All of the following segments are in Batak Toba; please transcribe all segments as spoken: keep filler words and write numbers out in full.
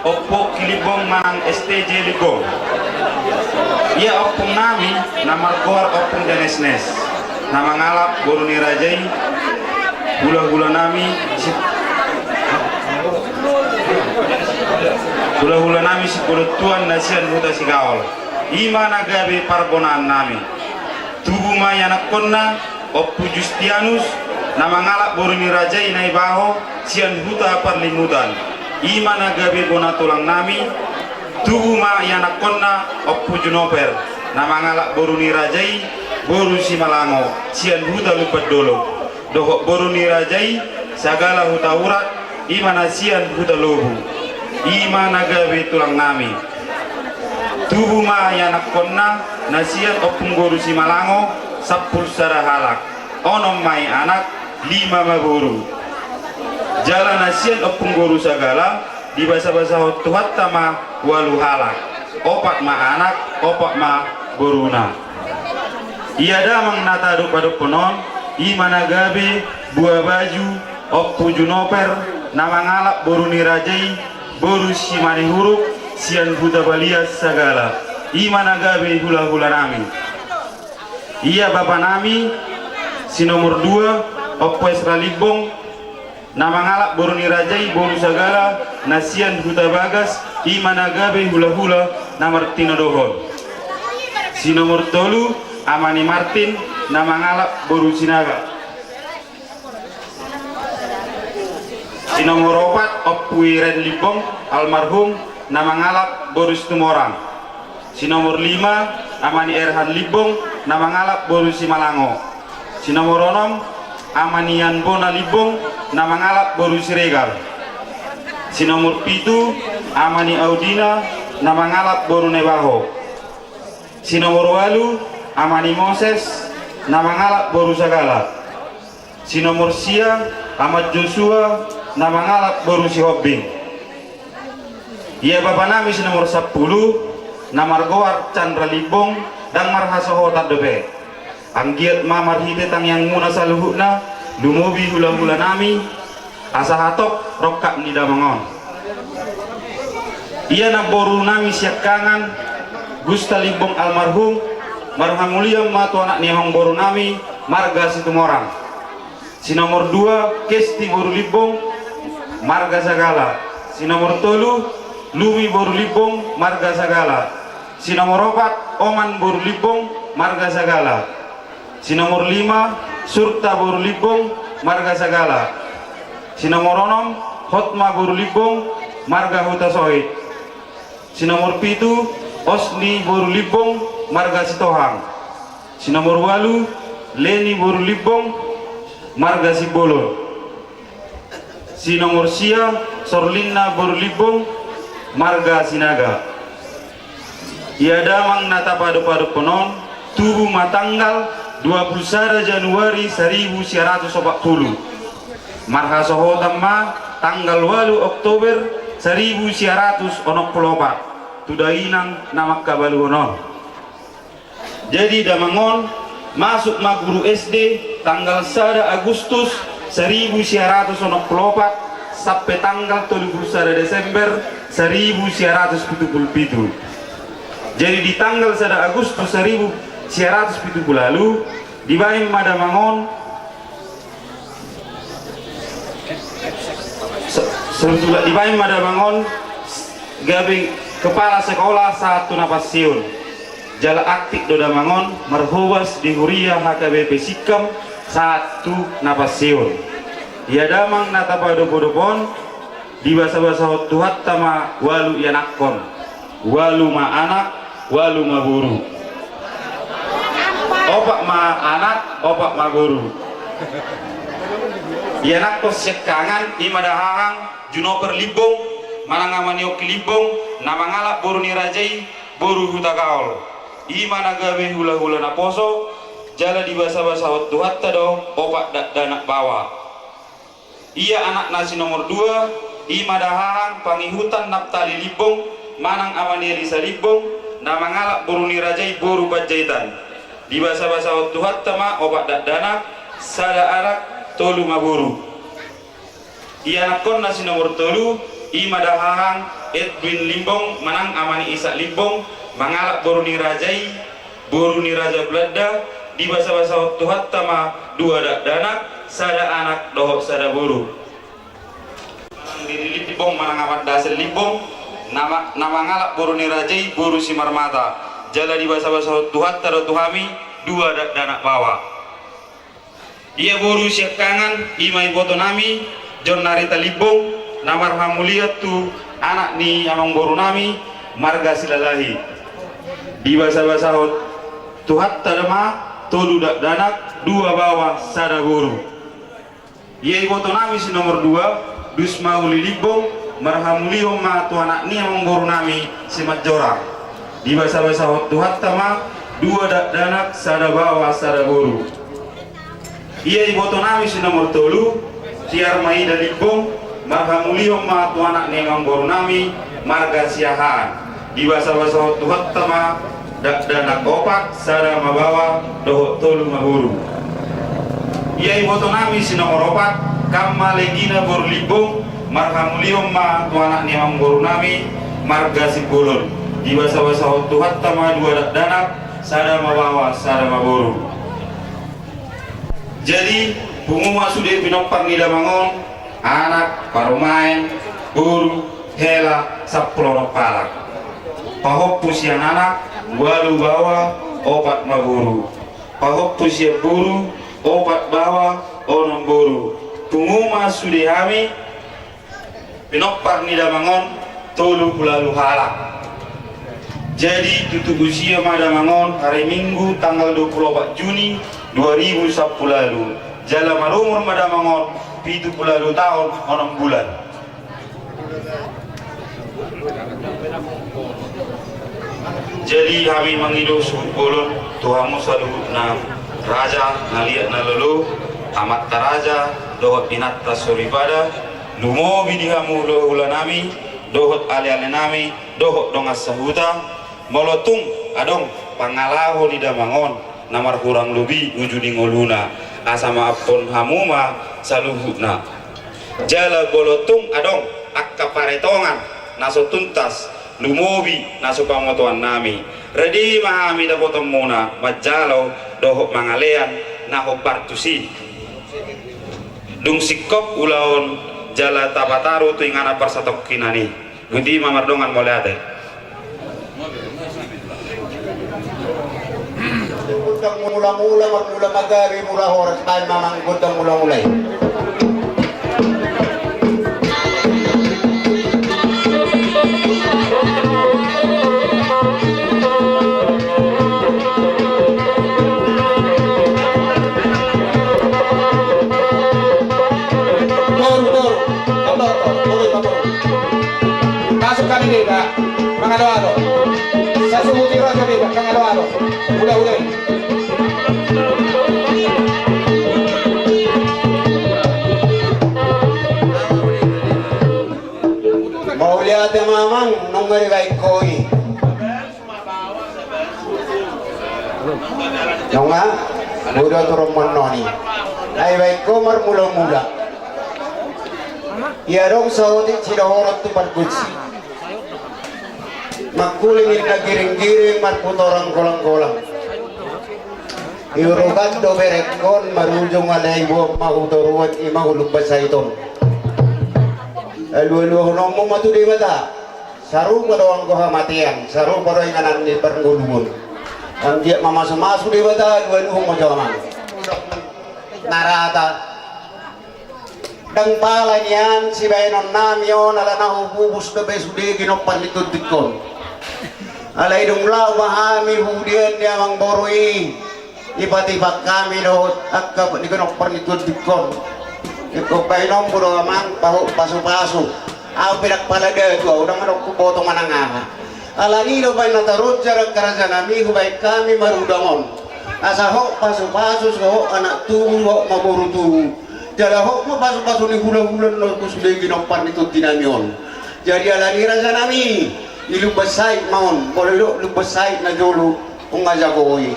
Ompung Kilimbong manang S T J Limbong. Ia ompung nami na margoar Ompung Danesnes, na mangalap boru ni raja i, hulahula nami si, hulahula nami si Bolontuan na sian Huta Sigaol. I ma na gabe parbonaan nami. Tubu ma ianakkonna, Ompu Justianus, na mangalap boru ni raja i Naibaho, sian Huta Parlimutan. I ma na gabe bona tulang nami. Tubu ma ianakkonna, Ompu Junoper, na mangalap boru ni raja i, boru Simalango, sian Huta Lumban Dolok. Dohot boru ni raja i, Sagala Hutaurat, i ma na sian Huta Lobu. I ma na gabe tulang nami. Tubu ma ianakkonna, na sian ompung boru Simalango, sampulu sada halak. Onom ma i anak, lima ma boru. Jala na sian ompung boru Sagala, dibasabasahon Tuhanta ma ualu halak. Opat ma anak, opat ma boruna. Ia damang na tadopadophon on, i ma na gabe Buabaju, Ompu Junoper, na mangalap boru ni raja i, boru Simanihuruk, sian Huta Balian Sagala. I ma na gabe hulahula nami. Ia bapa nami, si nomor dua, Ompu Esra Limbong, na mangalap boru ni raja i, boru Sagala, na sian Huta Bagas, i ma na gabe hulahula na martinodohon. Si nomor tolu, Ama ni Martin, na mangalap boru Sinaga. Si nomor opat, Ompu Iren Limbong, almarhum, na mangalap boru Situmorang. Si nomor lima, Ama ni Erhan Limbong, na mangalap boru Simalango. Si nomor onom, Ama ni Yanbona Limbong, na mangalap boru Siregar. Si nomor pitu, Ama ni Audina, na mangalap boru Naibaho. Si nomor ualu, Ama ni Moses, na mangalap boru Sagala. Si nomor sia, Ama Josua, na mangalap boru Sihombing. Ia bapa nami si nomor sampulu, na margoar Chandra Limbong, ndang marhasohotan dope. Anggiat ma marhite tangiangmuna saluhutna, lumobi hulahula nami, asa hatop rongkap ni damang on. Ia namboru nami siangkangan, Gusta Limbong almarhum, marhamulian ma tu anak ni amangboru nami, marga Situmorang. Si nomor dua, Kesti boru Limbong, marga Sagala. Si nomor tolu, Lumi boru Limbong, marga Sagala. Si nomor opat, Oman boru Limbong, marga Sagala. Si nomor lima, Surta boru Limbong, marga Sagala. Si nomor onom, Hotma boru Limbong, marga Hutasoit. Si nomor pitu, Osni boru Limbong, marga Sitohang. Si nomor ualu, Leni boru Limbong, marga Simbolon. Si nomor sia, Sorlinna boru Limbong, marga Sinaga. Ia damang na tapadopadophon on, tubu ma tanggal dua pulu sada Januari saribu sia ratus opat pulu. Marhasohotan ma tanggal ualu Oktober saribu sia ratus onom pulu opat, tu dainang na mangkabaluhon on. Jadi damang on, masuk ma guru S D tanggal sada Agustus saribu sia ratus onom pulu opat sampe tanggal tolu pulu sada Desember saribu sia ratus pitu pulu pitu. Jadi di tanggal sada Agustus saribu sia ratus pitu pulu ualu, dibaen ma damang on, se-, sebetulna dibaen ma damang on gabe kepala sekolah sahat tu na pensiun. Jala aktif do damang on marhobas di huria H K B P Sikam sahat tu na pensiun. Ia damang na tapadopadophon, dibasabasahon Tuhanta ma ualu ianakhon, ualu ma anak, ualu ma boru. Opat ma anak, opat ma boru. Ianakhon siangkangan, i ma dahahang, Junoper Limbong, manang Ama ni Ongki Limbong, na mangalap boru ni raja i, boru Hutagaol. I ma na gabe hulahula naposo, jala dibasabasahon Tuhanta do opat dakdanak baoa. Ia anakna si nomor dua, i ma dahahang Pangihutan Naptali Limbong, manang Ama ni Elisa Limbong, na mangalap boru ni raja i, boru Panjaitan. Dibasabasahon Tuhanta ma opat dakdanak, sada anak, tolu ma boru. Ianakhonna si nomor tolu, i ma dahahang Edwin Limbong manang Ama ni Isak Limbong, mangalap boru ni raja i, boru ni Raja Belanda, dibasabasahon Tuhanta ma dua dakdanak, sada anak dohot sada boru. Manang Diri Limbong manang Amanda Sel Limbong, na ma-, na mangalap boru ni raja i, boru Simarmata, jala dibasabasahon Tuhanta do tu hami dua dakdanak baoa. Ia boru siangkangan, i ma ibotonami, John Narita Limbong, na marhamulian tu anak ni amangborunami, marga Silalahi. Dibasabasahon Tuhanta do ma tolu dakdanak, dua baoa, sada boru. Ia ibotonami si nomor dua, Dusma Uli Limbong, marhamulian ma tu anak ni amangborunami, Simanjorang. Dibasabasahon Tuhanta ma dua dakdanak, sada baoa, sada boru. Ia ibotonami si nomor tolu, Tiar Maida Limbong, marhamulian ma tu anak ni amangborunami, marga Siahaan. Dibasabasahon Tuhanta ma dakdanak opat, sada ma baoa dohot tolu ma boru. Ia ibotonami si nomor opat, Kamma Legina boru Limbong, marhamulian ma tu anak ni amangborunami, marga Simbolon. Dibasabasahon Tuhanta ma dua dakdanak, sada ma baoa, sada ma boru. Jadi, pungu ma sude pinompar ni damang on, anak, parumaen, boru, hela, sampulu onom halak. Pahompu sian anak, ualu baoa, opat ma boru. Pahompu sian boru, opat baoa, onom boru. Pungu ma sude hami, pinompar ni damang on, tolu pulu ualu halak. Jadi, tutup usia ma damang on, hari Minggu, tanggal dua pulu opat Juni dua ribu sampulu ualu. Jala marumur ma damang on, pitu pulu ualu taon, onom bulan. Jadi, hami mangido suhut bolon tu hamu saluhutna, raja na liat na lolo, amanta raja, dohot inanta soripada, lumobi di hamu hulahulanami, dohot alealenami, dohot dongan sahuta, molo tung adong pangalaho ni damang on na marhurang lobi uju ni ngoluna, asa maaphon hamu ma saluhutna. Jala molo tung adong angka paretongan na so tuntas, lumobi na so pamotoannami, rade ma hami dapotonmuna manjalo dohot mangalean na hombar tusi. Dung singkop ulaon jala tapataru tu inganan parsatongkinan i. Boti ma mardongan mauliate. Gondang mulamula, marmula ma gabe mula horas, baen ma amang gondang mulamula i. Boru, boru. Boru, boru, boru. Masuk kami deba, mangaloalo. Sasuhuti raja deba, mangaloalo. Ula, ula. Mauliate ma amang, nunga dibaen ho i. Nunga, uda turun mannoni. Ai baen ho marmulamula. Ia adong saotik sidohonon tu pargonsi. Mangkuling inna giringgiring marputoran golanggolang. Iurukan do berengkon marujung alai buat ma hutoruan i ma Ulumbasait on. Alualuahononmu ma tu Debata. Sarupa do anggo hamatean, sarupa do inganan ni parngoluon. Anggiat mamasumasu Debata, alualuhon ma jo amang. Na rata. Ndang pala nian sibaenonnami on ala na hupupus dope sude ginompar ni tondingkon. Alai dung laho ma hami hudean ni amangboru i, ipatipak hami dohot angka ni ginompar ni tondingkon. Ingkon baenonmu do amang, pahot pasupasu. Ahu pe ndang pala datu, ahu ndang adong huboto manang aha. Alani do baen na taronjar angka rajanami hubaen hami marudang on. Asa hot pasupasu, so hot anak tubu, hot ma boru tubu. Jala hot ma pasupasu ni hulahula na tu sude ginompar ni tondinami on. Jadi alani rajanami, i Lumban Sait ma on, molo didok Lumban Sait na jolo, nunga jago i.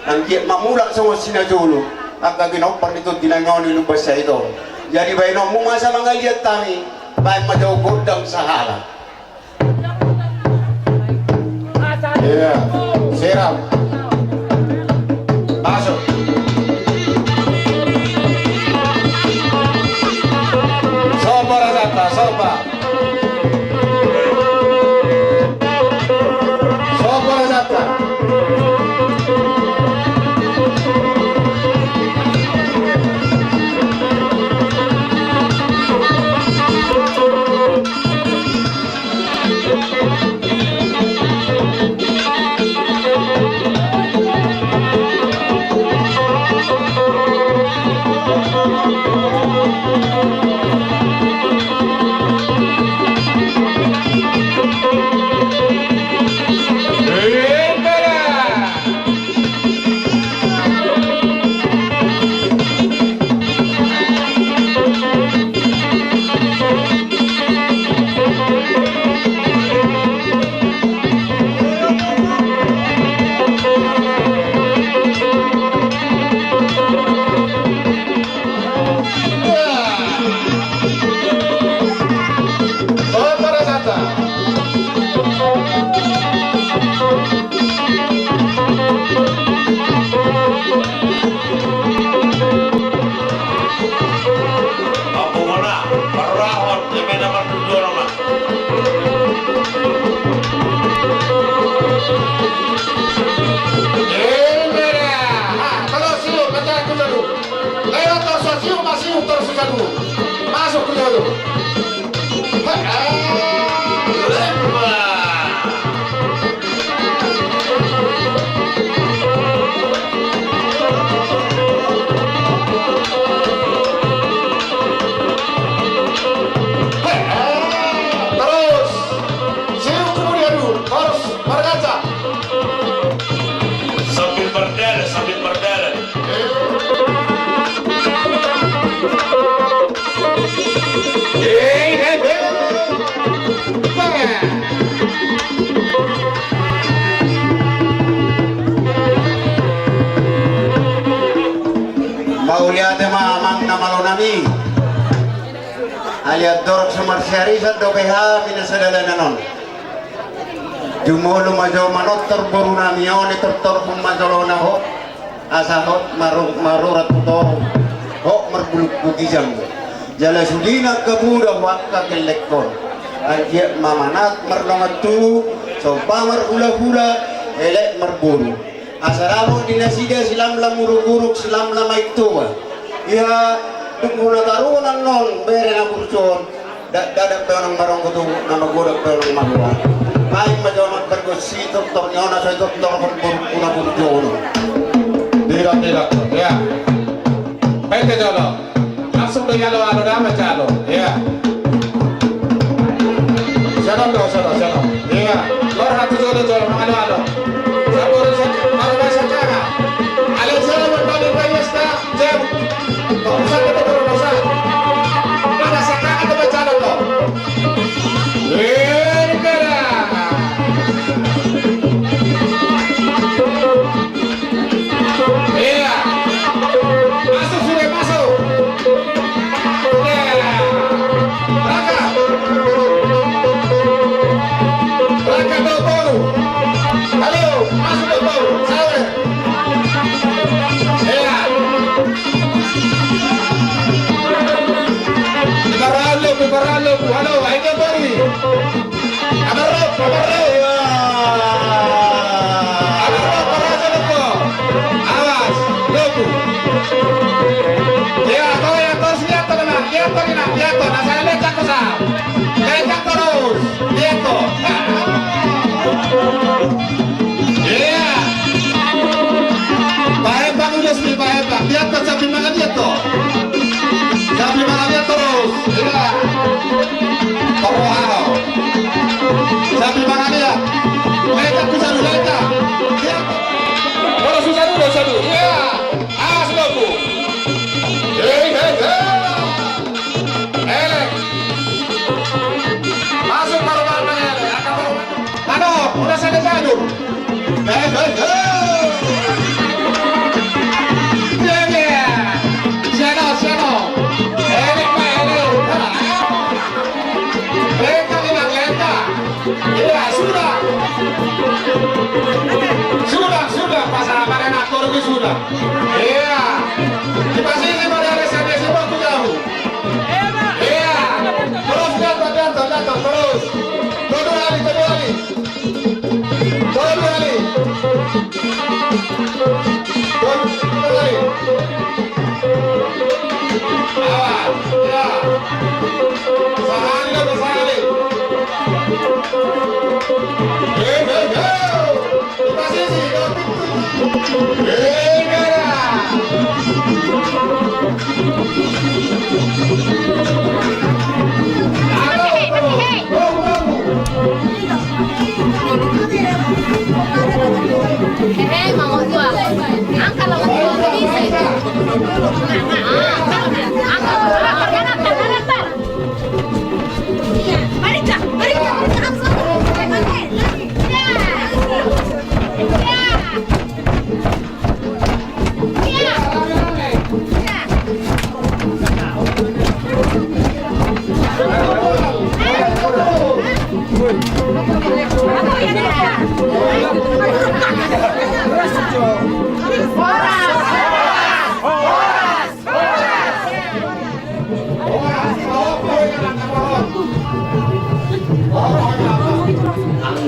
Anggiat ma mulak songon si na jolo angka ginompar ni tondinami on i Lumban Sait on. Jadi baenonmu ma asa mangaliat hami, baen ma jo gondang sahala. Lewat torso siu, masiu torso sadu. Masuk ke dalam. Terus. Siu kemudian, terus. Markaca. Sambil berdalan, sambil berdalan. Mauliate ma amang na malo nami. Alai andorang so marsiarisan dope hami na sadalanan on. Jumolo ma jo manortor boru nami on, i tortorhon ma jolona hot, asa hot maru-, marurat tu toru, hot marbulungku ginjang. Jala sude nangkin muna tu angka gellengkon. Anggiat ma manat mardongan tubu, somba marhulahula, elek marboru. Asa rap di nasida silamlam uruk-uruk, silamlam aek Toba. Ia dung hula taruhon annon bere na burju on, da-, dakdanak pe unang maronggo tubu, na magodang pe unang marroha. Baen ma jo amang pargonsi tortor ni on, asa tortorhon borungku na burju on. Tidak, tidak, ya. Baen ke jolo. Langsung do jalo, alo, da manjalo. Iya. Sian on do, sian on, sian on. Iya. Lor hatu jolo, jolo, mangalo, alo. Saboru sa-, baru masa cara. Alo, jolo, mantap, Pak Yesta. Jam. Kok bisa kita turun dosa? Ada saka atau manjalo do? Iya, iya. Iya. Masuk sudah, masuk. Iya. Raka. Raka, doktor. Halo, masuk, doktor. Sawer. Iya. Diparalo, diparalo. Halo, ayo, doktor. Amarok, amarok. Amarok, amarok, amarok. Awas, lobu. Iya, to, iya, to, siap, to, kena. Iya, to, kena. Iya, to, na sae lecak, to, sa. Lecak terus. Iya, to. Iya. Bae, Bang, udah sini, bae, Bang. Iya, to, sapi mangan, iya, to. Sapi mangan, iya, terus. Iya. Torro hau. Sapi mangan ia. Lecak tu sadu, lecak. Ia. Torro tu sadu, tu sadu. Ia. Awas lobu. Hei, hei, hei. Elek. Masuk baru, baru, baru, elek. Angkat baru. Anu, udah sada jadul. Hei, hei, hei. Iya, iya. Siano, siano. Elek, Pak, elek. Lengkap, Inang, lengkap. Iya, sudah. Sudah, sudah. Pasangan anak korbi sudah. Iya. Di pasisi pada ada sana, si waktu jauh. Iya. Terus, datang, datang, datang, terus. Dua, dua kali, dua kali. Tolu hali. Tolu hali. Awas, ya. Sahali do, sahali. Hei, hei, hei. Di pasisi, di pintu. Hei, gara. Halo, halo, halo.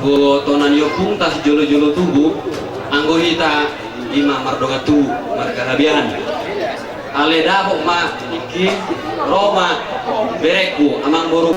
Anggo tona ni ompungta sijolo-jolo tubu, anggo hita ima mardongan tubu, marga Habian. Ale dapot ma ningkin, ro ma berengku, amangboru.